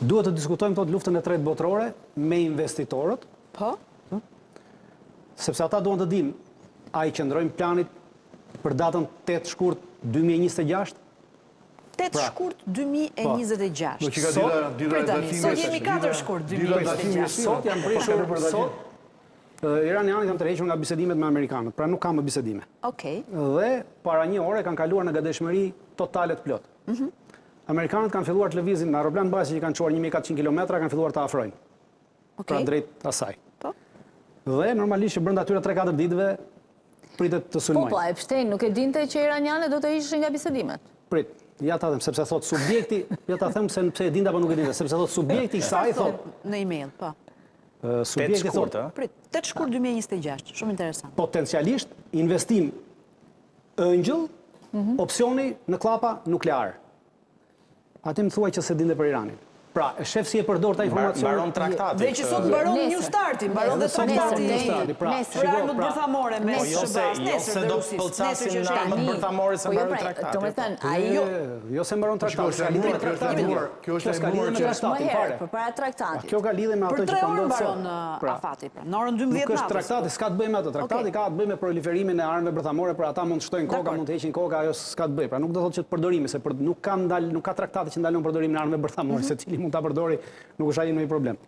Duhet të diskutojmë thotë luftën e tretë botërore me investitorët. Po. Sepse ata duan të dinë a i qëndrojmë planit për datën 8 shkurt 2026? 8 Pra. shkurt 2026. Do që ka dita, dita e Prit tani, datimit. sot jemi 4 shkurt 2026. Sot janë prishur, sot iranianët janë tërhequr nga bisedimet me amerikanët, pra nuk ka më bisedime. Okej. Dhe para një ore kanë kaluar në gatishmëri totale të plotë. Amerikanët kanë filluar të lëvizin me aeroplan mbajtëse që kanë çuar 1400 kilometra, kanë filluar të afrojnë. Pra Okej. drejt asaj. Po. Dhe normalisht që brenda atyre 3-4 ditëve pritet të Po, sulmojnë. po, Epstein nuk e dinte që iranianët do të ishin nga bisedimet. Prit, ja ta them, sepse thot subjekti, ja ta them se pse e dinte apo nuk e dinte, sepse thot subjekti i saj thot, Në email, po. subjekti shkurt, thot ë? Prit, 8 shkurt 2026, shumë interesant. potencialisht investim ëngjëll, opsioni në klapa nuklear. Aty më thuaj që se dinte për Iranin. Pra, e shef si e përdor ta informacion. Mbaron traktati. Dhe që sot mbaron Nesër. New Starti, mbaron dhe Edhe sot mbaron traktati. New Starti, pra, Nesër. Për shiko, armët pra, bërthamore mes Po jo se, SHBA-s, jo nesër se dhe do Rusisë. pëlcasin Nesër që është armët tani. bërthamore se Po jo, mbaron pra, traktati. do me thënë, ai Jo, jo se mbaron traktati, është s'ka lidhje me lajmuar, kjo është traktatin. lajmuar, kjo është Kjo s'ka lidhje me lajmuar që- më traktatin herë, fare. përpara traktatit. Kjo ka lidhje me Për atë që 3 po orë ndodh sot. mbaron uh, Pra, afati, pra. Në orën 12 Nuk është natës. traktati, s'ka të bëjë me atë. Traktati Okej. ka të bëjë me proliferimin e armëve bërthamore, pra ata mund të shtojnë koka, Dakor. mund të heqin koka, ajo s'ka të bëjë. Pra nuk do thotë që të përdorimi, se për, nuk ka ndal, nuk ka traktati që ndalon përdorimin e armëve bërthamore, secili mund ta përdori, nuk është ai ndonjë problem.